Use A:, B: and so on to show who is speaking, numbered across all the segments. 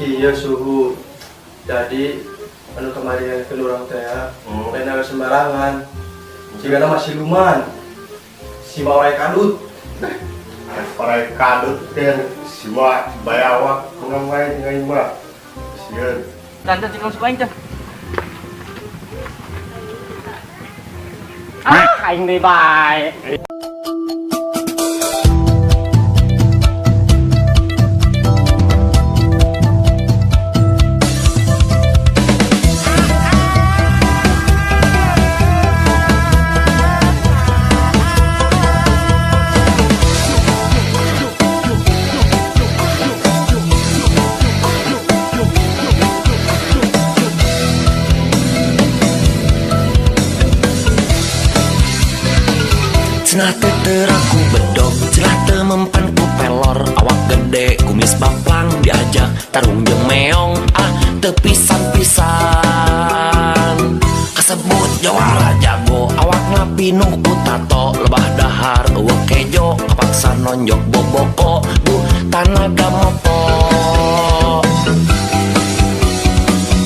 A: Iya, Suhu. Jadi anu kamari yang ke urang teh ya. Lain awe sembarangan. Jigana mah siluman. Si orai kadut.
B: Orai kadut teh si mah bayawak kurang wae jeung aing mah. Sieun.
C: Tante cik masuk aing teh. Ah, aing deui bae.
D: Cenah teu terang ku bedog, cenah teu mempan ku pelor, awak gede kumis baplang diajak tarung jeung meong, ah teu pisan-pisan. Kasebut jawara jago, awakna pinuh ku tato, lebah dahar eueuh kejo, kapaksa nonjok boboko, duh tanaga mopo.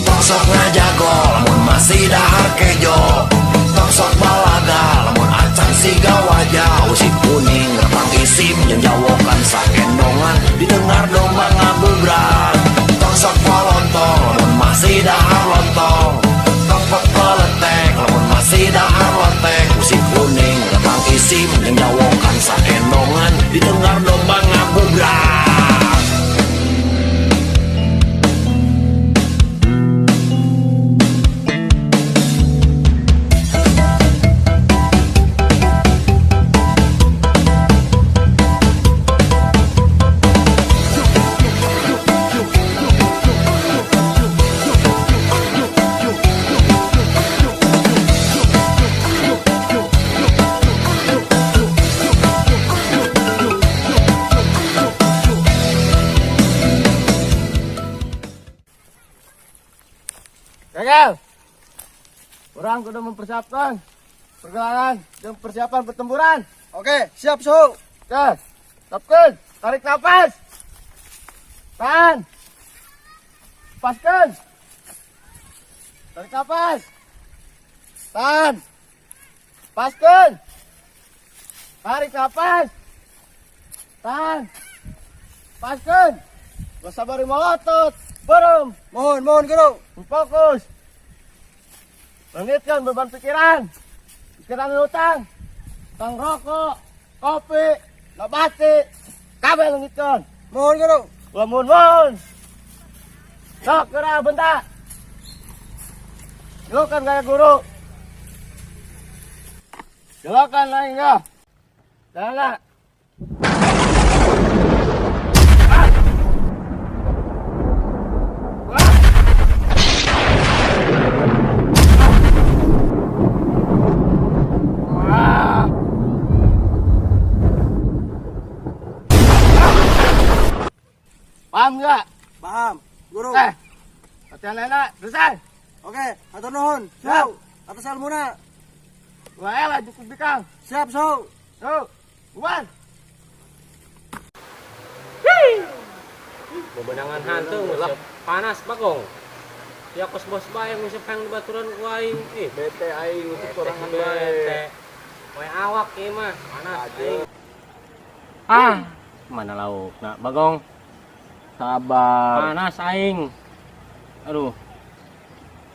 D: Tong sok ngajago lamun masih dahar kejo, tong sok balaga lamun acan siga wajah, usik kuning repang isim jeung jawokan saendongan didengar domba ngabubrak. Tong sok polontong lamun masih dahar lontong, tong pepeletek lamun masih dahar lotek, usik kuning repang isim jeung jawokan saendongan didengar domba ngabubrak.
C: Gagal. Orang kudu mempersiapkan pergerakan dan persiapan pertempuran.
A: Oke, siap, Suhu.
C: Oke, stopkeun, tarik nafas. Tahan. Lepaskan. Tarik nafas. Tahan. Lepaskan. Tarik nafas. Tahan. Lepaskan. Gak sabar melotot. Berem.
A: Mohon, mohon, Guru.
C: Fokus. Bangkitkan beban pikiran. Pikiran utang. Utang rokok, kopi, nabati, kabeh leungitkeun.
A: Mohon, Guru.
C: Ulah mun-mun. Sok geura bentak. Jelokan gaya guru. Jelokan lain ya. Jalan. Paham nggak?
A: Paham, Guru.
C: Latihan enak, selesai.
A: Oke, hatur nuhun.
C: Siap.
A: Suhu. Atas ilmuna.
C: Wah, elah cukup bikang.
A: Siap, Suhu.
C: Tuh, buban.
E: Bebenangan hantu nguseup panas Bagong. Ya kos bos bae nguseup hayang dibaturan ku aing. Ih,
C: Bete aing nguseup sorangan
E: bete. Wae awak ieu mah panas aing. Ah, mana lauk? Nah, Bagong.
C: Sabar.
E: Panas aing. Aduh.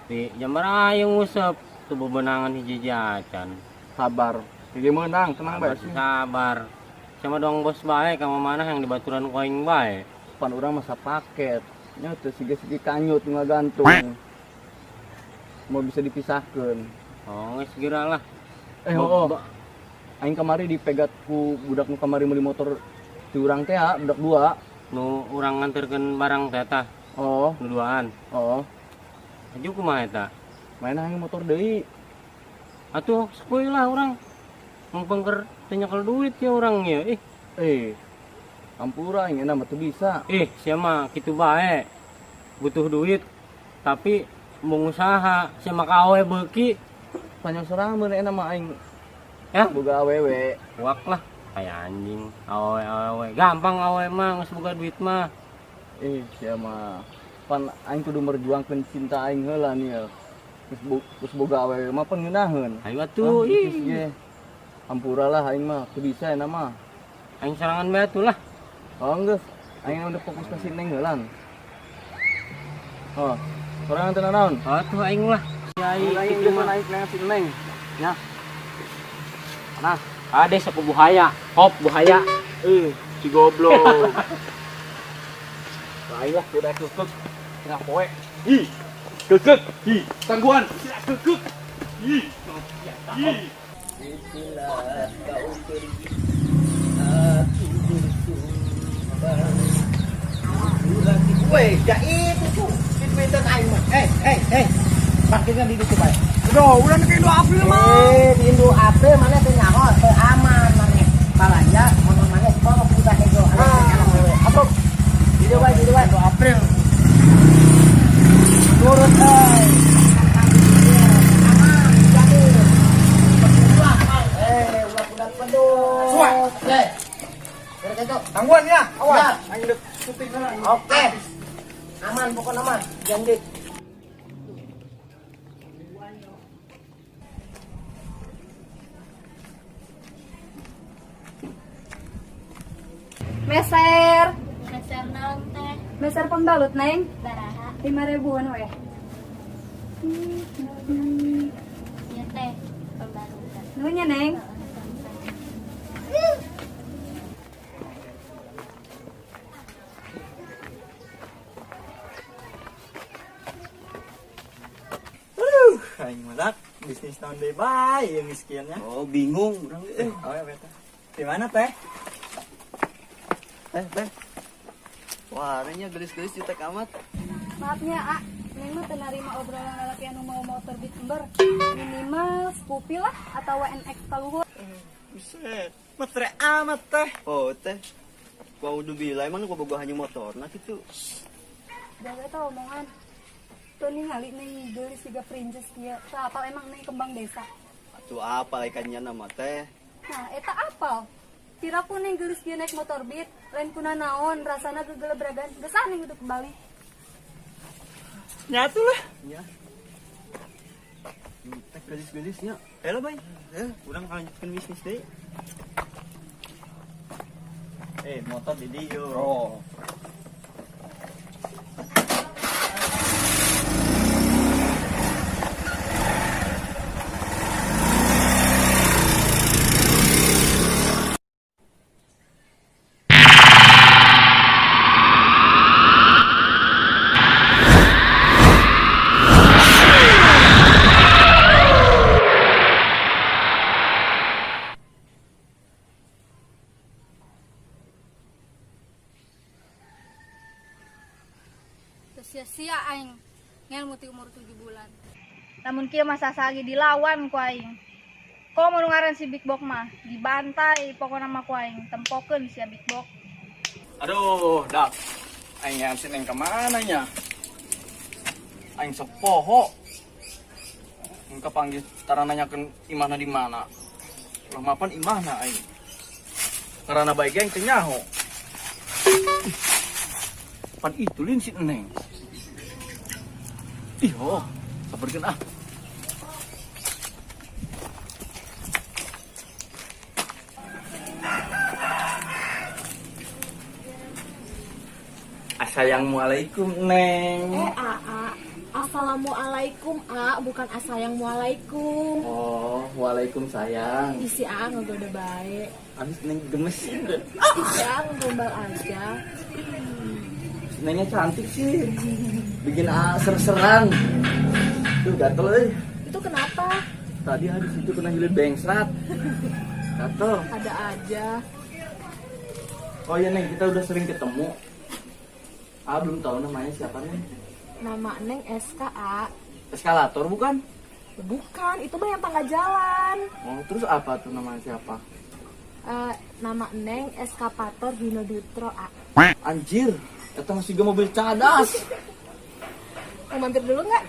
E: Di jambar aing nguseup tuh bebenangan hiji acan.
C: Sabar. Hiji meunang, tenang bae.
E: Sabar. Sama dong bos bae ka mana yang dibaturan ku aing bae.
C: Pan urang masa paket. Nya teu sige-sige kanyut ngagantung. Mau bisa dipisahkeun.
E: Oh, geus geura lah.
C: Oh. Aing kamari dipegat ku budak nu kamari meuli motor ti urang teh, budak dua.
E: Nu urang nganterkeun barang teh tah.
C: Oh.
E: Nu duaan.
C: Oh.
E: Aju kumaha eta?
C: Main aing motor deui.
E: Atuh sepeuy lah urang. Mengpengker teu nyekel duit ya urang ieu. Ih.
C: Ampura aing enak mah teu bisa.
E: Ih, sia mah kitu bae. Butuh duit tapi mau usaha, sia mah ka awe beuki.
C: Panjang sorangan enak mah aing.
E: Ya?
C: Boga awewe.
E: Wak lah. Kayak anjing, awe awe. Gampang awe mah geus boga duit mah.
C: Ih, sia mah. Pan aing kudu merjuangkeun cinta aing heula nih ya. Geus boga awewe mah pan ngeunaheun.
E: Ayo atuh,
C: Ah,
E: ih.
C: geus ge. Hampura lah aing mah, teu bisa ya mah.
E: Aing sorangan bae atuh lah.
C: Oh geus, aing udah fokus ka si Neng heula. Oh, sorangan teu nanaon?
E: Oh, tuh aing lah. Si aing
C: Aing
E: kitu
C: geus
E: mah.
C: naik nang si Neng. Ya. Panas.
E: Ade sapu buhaya, hop buhaya.
C: Si goblok. Lain lah, udah kekek. Tengah poe.
A: Ih, kekek. Ih, tangguhan. Kekek. Ih. Ih.
C: Itulah kau pergi, aku bersumpah.
F: Weh, ya itu tuh. Duitan aing mah. Eh, eh, eh. Parkirnya di ditu bae.
A: Udah, udah ke Indo April mah.
F: Eh, di Indo April mana teh nyaho teu aman maneh. Balanja motor maneh dibawa ke budak hejo. Ah, apa? Di dieu bae, di dieu bae.
A: Indo April.
F: Turut euy. Aman, jamin. Eh, ulah kudat pedut.
A: Suah.
F: Eh. Kira kejo.
A: Tangguhan ya, awas.
F: Siap.
A: Aing udah syuting heula.
F: Oke. Aman pokoknya mah, janji.
G: Meser,
H: Meser naon teh?
G: meser pembalut neng,
H: Baraha.
G: 5 ribuan weh.
H: Ieu teh pembalutan.
G: Nuhun ya neng.
H: Heeh.
A: Aing mah bisnis tahun deui bae ieu miskinnya.
C: Oh, bingung urang
A: Eh, oh ya beta. Di mana teh?
C: Teh, teh. Wah, arenya gelis-gelis jutek amat.
G: Maafnya A, neng mah teu narima obrolan lalaki anu mau motor Beat ember. Minimal Scoopy lah atau NX kaluhur.
A: Buset, metre amat teh.
C: Oh, teh. Gua udah bilang emang gua boga hanya motor nah gitu.
G: Jaga eta omongan. Tuh ningali neng geulis siga princess kieu. Teu apal emang neng kembang desa.
C: Atuh apa ikannya nama teh?
G: Nah, eta apal. Piraku neng geulis kieu naik motor Beat, lain kuna naon, rasana gegelebragan. Geus ah neng udah kembali.
A: Nyatu lah.
C: Ya. Jutek gelis-gelisnya.
A: Halo, Bay. Eh, urang lanjutkan bisnis deui. Eh, motor di dieu.
C: Oh.
G: Teu sia-sia aing ngelmu ti umur 7 bulan. Namun kieu masa sagi dilawan ku aing. Komo nu ngaran si Big Bok mah dibantai pokona mah ku aing tempokeun sia Big Bok.
A: Aduh, dak. Aing yang si Neng kemana nya? Aing sok poho. Engka panggil tara nanyakeun imahna di mana. Lah mapan imahna aing. Karena baik aing teu nyaho. Ih, pan itu lin si Neng. Ih, oh, sabarkeun ah. Assalamualaikum, Neng.
I: Eh, AA. Assalamualaikum, A. Bukan assalamualaikum.
C: Oh, waalaikum sayang.
I: Isi AA ngegoda baik.
C: Abis neng gemes.
I: Isi AA ngegombal aja.
C: Nengnya cantik sih. Bikin A ser-seran. Tuh gatel euy.
I: Itu kenapa?
C: Tadi habis itu kena hilir bengsrat. Gatel.
I: Ada aja.
C: Oh iya Neng, kita udah sering ketemu. Ah belum tahu namanya siapa Neng.
I: Nama Neng SKA.
C: Eskalator bukan?
I: Bukan, itu mah yang tangga jalan.
C: Oh, terus apa tuh namanya siapa?
I: Eh, nama Neng Eskapator Dino Dutro A.
C: Anjir, itu masih gak mobil cadas.
I: Mau mampir dulu nggak?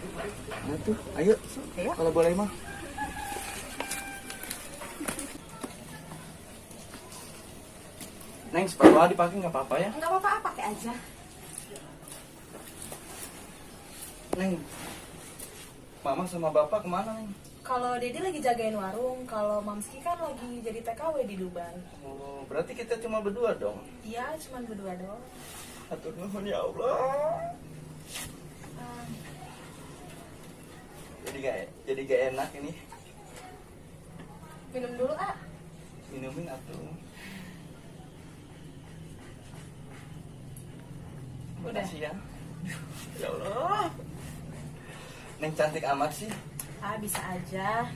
C: Nah tuh, ayo,
I: Ayo.
C: kalau boleh mah. Neng, sepatu A dipakai nggak apa-apa ya?
I: Nggak apa-apa, pakai aja.
A: Neng, Mama sama Bapak kemana, Neng?
I: Kalau Dedi lagi jagain warung, kalau Mamski kan lagi jadi TKW di Dubai.
A: Oh, berarti kita cuma berdua dong.
I: Iya, cuman berdua doang.
A: Hatur nuhun ya Allah.
I: Ah,
A: Jadi gak enak ini.
I: Minum dulu, ah.
A: Minumin atuh.
I: Udah.
A: Makasih ya. Ya Allah. Neng cantik amat sih.
I: Ah, bisa aja.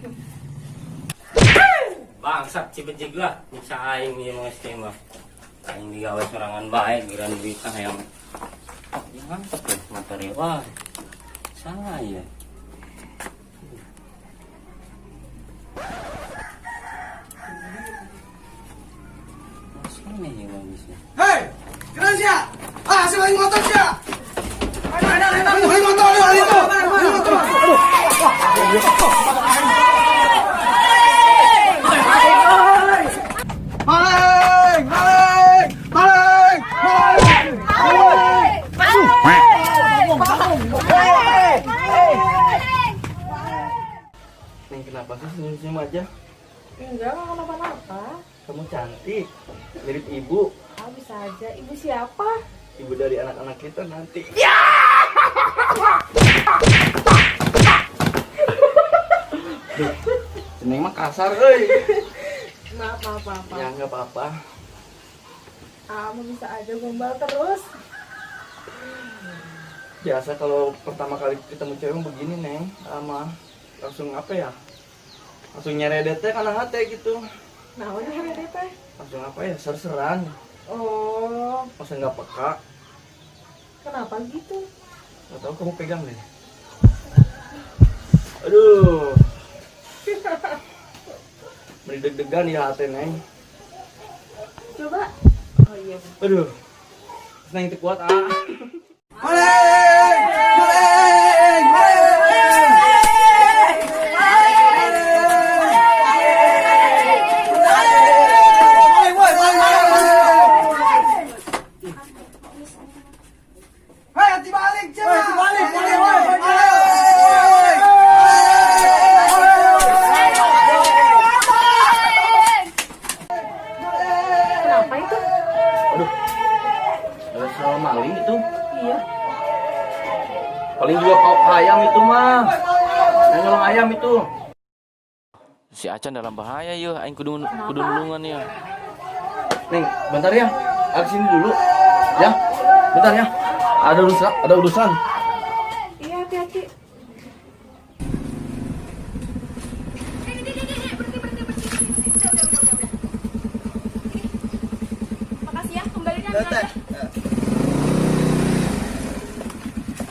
E: Bangsat si bejig lah, nyiksa aing ieu mah geus mah. Aing digawe sorangan bae geran duit hayang. Oh, mantep ya motor ya. Wah. Salah ya. Masuk nih ya bagusnya.
J: Hei, kenapa sih? Ah, si lagi motor sih. Ada, ada, ada, lagi motor, lagi motor, lagi motor. Maling, maling, maling, maling, maling.
A: Neng, kenapa sih senyum-senyum aja?
I: Enggak, nggak kenapa-napa.
A: Kamu cantik. Mirip ibu.
I: Ah, bisa aja. Ibu siapa?
A: Ibu dari anak-anak kita nanti. Duh, Neng mah kasar euy.
I: Maaf, maaf, maaf.
A: Ya nggak apa-apa.
I: Ah, mau bisa aja gombal terus.
A: Biasa kalau pertama kali ketemu cewek begini, Neng, sama langsung apa ya? Langsung nyeredet teh karena hati gitu.
I: Nah, udah hari teh.
A: Langsung apa ya? Ser-seran.
I: Oh,
A: Masa nggak peka?
I: Kenapa gitu?
A: Gak tahu, kamu pegang deh. Aduh. Beri deg-degan ya hati, Neng.
I: Coba. Oh iya.
A: Aduh. Neng itu kuat ah.
J: Maling, maling, maling. Maling, woi, maling, maling, maling. Hei, hati balik, cewek. Hati balik, maling, woi, maling.
I: Kenapa itu?
A: Aduh. Ada suara maling itu.
I: Iya.
A: Paling juga kau ayam itu mah. Yang nyolong ayam itu. Si Acan dalam bahaya ya, aing kudu kudu nulungan ya. Neng, bentar ya. Aku sini dulu. Ya. Bentar ya. Ada urusan, ada urusan.
I: Iya, hati-hati.
G: Berhenti, berhenti, berhenti. Udah, udah, udah, udah. Makasih ya, kembalinya ambil aja.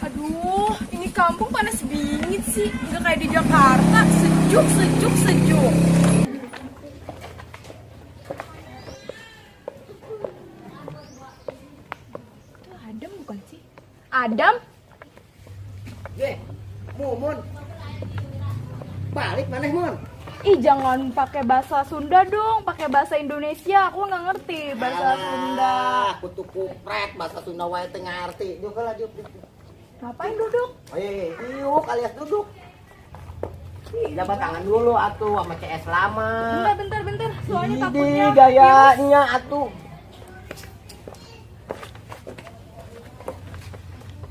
I: Aduh, ini kampung panas bingit sih. Nggak kayak di Jakarta, sejuk, sejuk, sejuk.
G: Itu Adam bukan sih? Adam?
F: Ye, Mumun. Balik maneh, Mun?
G: Ih, jangan pakai bahasa Sunda dong, pakai bahasa Indonesia. Aku nggak ngerti bahasa Sunda.
F: Alah, kutu kupret bahasa Sunda wae teu ngarti. Juga lah, juk.
G: Ngapain duduk?
F: Oh iya, yuk alias duduk. Jabat tangan dulu atuh sama CS lama.
G: Bentar, bentar, bentar. Soalnya
F: Ini
G: takutnya
F: gayanya atuh.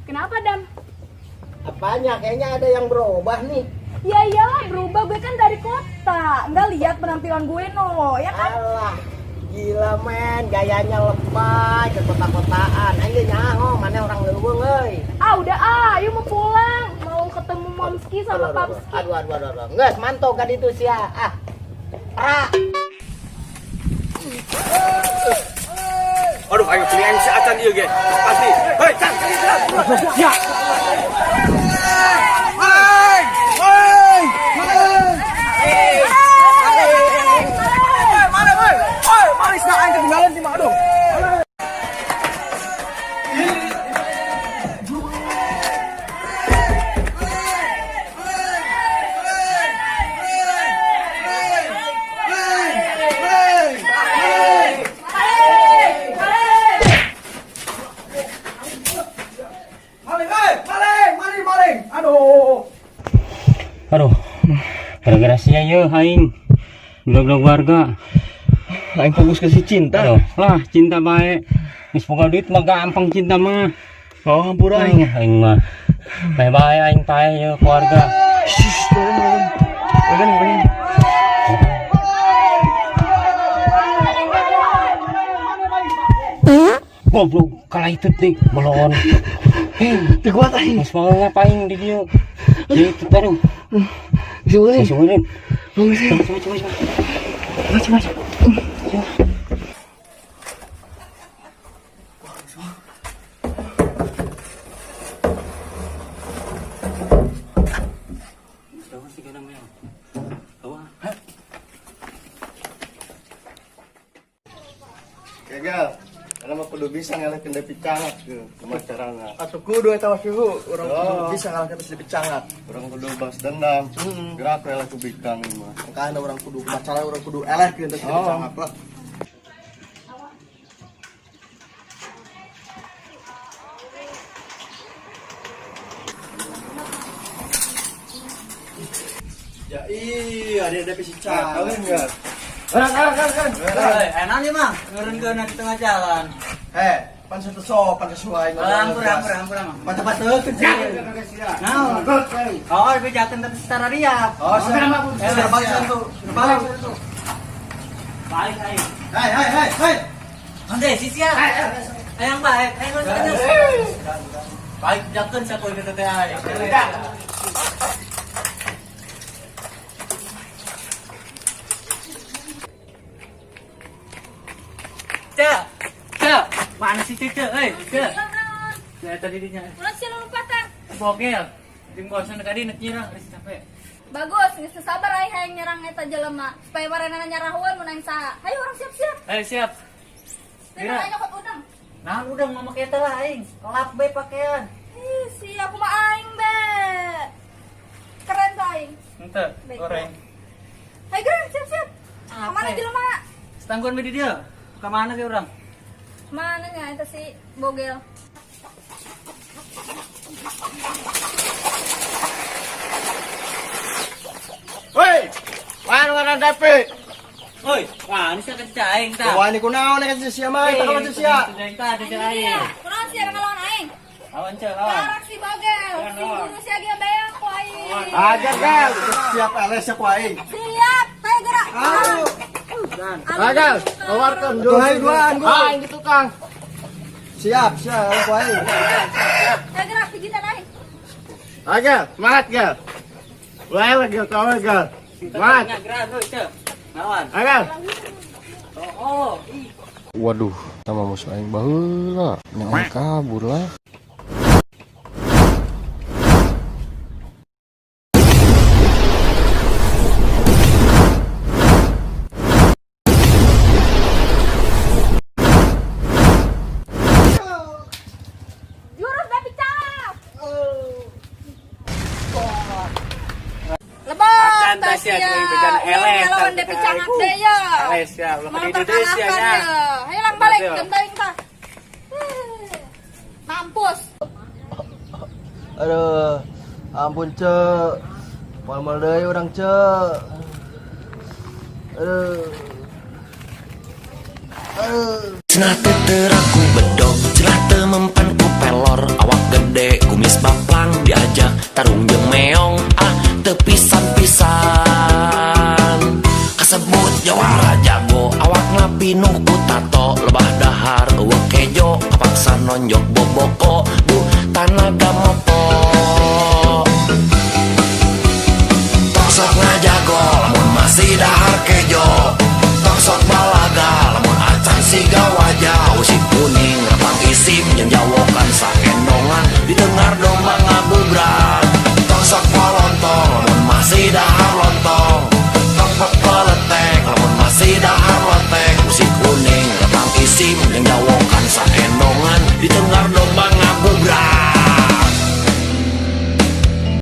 G: Kenapa, Dam?
F: Apanya? Kayaknya ada yang berubah nih.
G: Ya iyalah berubah, gue kan dari kota. Nggak lihat penampilan gue no, ya kan?
F: Alah, gila men, gayanya lebay ke kota-kotaan. Aing nyaho, maneh orang leuweung euy.
G: Ah, udah ah, ayo mau pulang. Mau ketemu Momski sama
F: Aduh, aduh,
G: Papski.
F: aduh, aduh, aduh, aduh. Nges, manto kan itu sia. Ah. Pra.
A: Aduh, ayo beli si Acan ieu ge. Pasti. Hei, Can, can, can. Ya.
J: Maling, maling, maling. Maling, woi. Woi, maling sia aing ketinggalan sih mah aduh. Maling, hei! Aduh.
E: Aduh. Gara-gara sia ye aing. Blog warga.
C: Aing fokus ke si cinta.
E: Aduh, lah cinta bae. Geus boga duit mah gampang cinta mah.
C: Oh, hampura aing.
E: Aing aing mah. Bae bae aing pae ye keluarga.
C: Pegang, pegang.
E: Goblok kalah itu teh belon. Hei,
C: Teu kuat aing.
E: geus mau ngapain di dieu? Di itu aduh.
C: Bisa boleh.
E: Geus eureun.
C: Coba
E: Coba coba coba. Coba coba. Coba sih namanya. Coba.
B: Gagal. Karena mah kudu bisa ngalahkeun Depi Cangak ke kumaha carana.
J: Atuh kudu eta mah suhu, urang kudu
B: Oh.
J: bisa ngalahkeun si Cangak.
B: Urang kudu balas dendam. Gerak we lah ku bikang ieu mah.
J: Makana urang kudu macara urang kudu elehkeun teh si
B: Oh.
J: Cangak lah. Ya iya, ada si Cangak.
B: Kalian enggak?
J: Kan.
K: Enak nih mah, ngeureunkeun di tengah jalan.
J: Eh, pan satu sopan sesuai.
K: Ampura, ampura, ampura mah. Patah-patah sih. Nah, oh, bejakeun tapi secara riap.
J: Oh, siap. Sudah balik satu. Sudah balik.
K: Balik aing.
J: Hei, hei, hei, hei.
K: Ande, sisia. Ayang baik, aing geus geus. Balik bejakeun sakoy ke teh aing. Cek, cek, mana sih cek, hei, cek. Ya tadi dinya.
G: Ulah sia lompatan.
K: Bogel. Jeung bosan kadi nek nyerang geus capek.
G: Bagus, geus teu sabar aing hayang nyerang eta jelema supaya maranehna nyarahuan mun aing saha. Hayu urang siap-siap.
K: Ayo siap.
G: Teu aing nyokot udang.
K: Nah, udah mau make eta lah aing. Kelap bae pakaian.
G: Ih, sia kumaha aing be. Keren tuh aing.
K: Henteu,
G: Baik.
K: goreng.
G: Hayu geura siap-siap. Kemana jelema?
K: Setangguan di dia. Ka mana sih urang?
G: Mana nya eta si Bogel?
B: Woi, mana ngaran Depi?
K: Oi, wah ini sia ka aing tah.
J: Wah, ini kunaon nek sia mah, eta ka sia.
K: Aing tah ada aing.
G: Kunaon sia ngelawan aing?
K: Lawan ceu, lawan.
G: Tarak si Bogel, si guru sia ge beak ku aing.
B: Ajar gal.
J: Siap eleh sia ku aing.
G: Siap, hayu gerak.
B: Gagal, keluarkan
J: Tuh aing duaan gua.
B: Aing di tukang.
J: Siap, siap ku aing.
G: Hayu gerak pijitan aing.
B: Agal, semangat gal. Mulai lagi kau gal. Semangat.
K: Gerak, oi, ceu. Lawan.
B: Agal.
K: Oh, ih.
B: Waduh, sama musuh aing baheula. Nya aing kabur lah.
G: Jurus Depi Cangak. Lebok
K: Akan
G: tas
K: tas ya,
G: ya.
K: kuing bejan
G: Ulah
K: eleh,
G: ngelawan
K: tah,
G: Depi
K: tah,
G: Cangak
K: ibu.
G: deh ya.
K: Eleh sia, ulah
G: Mau
K: ka di deui sia
G: terkalahkan
K: nya.
G: ya. Hayu lang balik,
K: Betul.
G: genteng tah. Mampus.
J: Aduh, ampun cek. Moal-moal deui urang cek. Aduh. Aduh.
D: Cenah teu teurak ku bedog, cenah teu mempan ku pelor, awak gede kumis baplang diajak tarung jeung meong, ah teu pisan-pisan. Kasebut jawara jago, awakna pinuh ku tato, lebah dahar eueuh kejo, kapaksa nonjok boboko, duh tanaga.